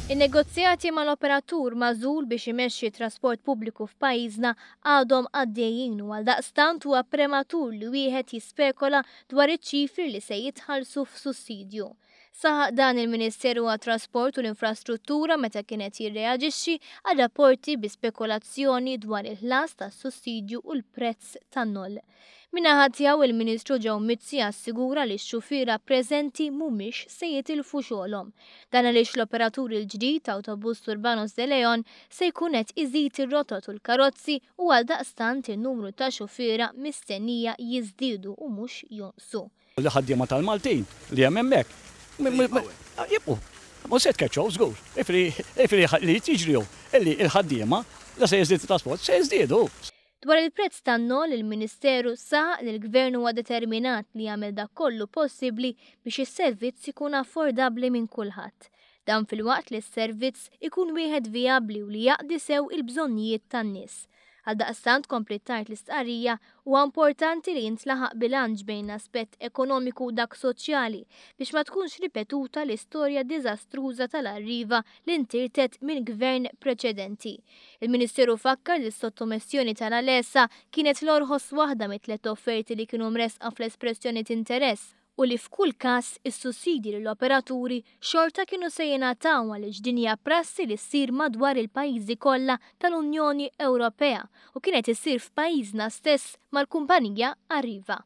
In-negozjati mal-operatur magħżul biex imexxi t-trasport pubbliku f'pajjiżna għadhom għaddejjin u għaldaqstant huwa prematur li wieħed jispekola dwar iċ-ċifri li se jitħallsu f'sussidju. Saħaq dan il-Ministeru għat-Trasport u l-Infrastruttura meta kien qed jirreaġixxi għal rapporti bi spekulazzjoni dwar il-ħlas tas-sussidju u l-prezz tan-noll. Min-naħa tiegħu, il-Ministru Joe Mizzi assigura li x-xufiera preżenti mhumiex se jitilfu xogħolhom. Dan għaliex l-operatur il-ġdid, Autobus Urbanos de Leon, se jkun qed iżid ir-rotot u l-karozzi u għaldaqstant in-numru ta' xufiera mistennija jiżdiedu u mhux jonqsu. L-ħaddiema tal-Maltin li hemm hemmhekk jibqgħu. Mhux se jitkeċċew żgur. Jiġifieri li jiġri hu li l-ħaddiema la se jiżdied it-trasport se jiżdiedu. Dwar il-prezz tan-noll, il-Ministeru saħaq li l-Gvern huwa determinat li jagħmel dak kollu possibbli biex is-servizz ikun affordabbli minn kulħadd. Dan filwaqt li s-servizz ikun wieħed vijabbli u li jaqdi sew il-bżonnijiet tan-nies. Għaldaqstant, kompliet tgħid l-istqarrija, huwa importanti li jintlaħaq bilanċ bejn l-aspett ekonomiku u dak soċjali biex ma tkunx ripetuta l-istorja diżastruża tal-Arriva li ntirtet minn Gvern preċedenti. Il-Ministeru fakkar li s-sottomessjoni tal-Alesa kienet l-orħos waħda mit-tlett offerti li kienu mressqa fl-espressjoni t'interess u li f'kull każ is-sussidji lill-operaturi xorta kienu se jingħataw għaliex din hija prassi li ssir madwar il-pajjiżi kollha tal-Unjoni Ewropea u kienet issir f'pajjiżna stess mal-kumpanija Arriva.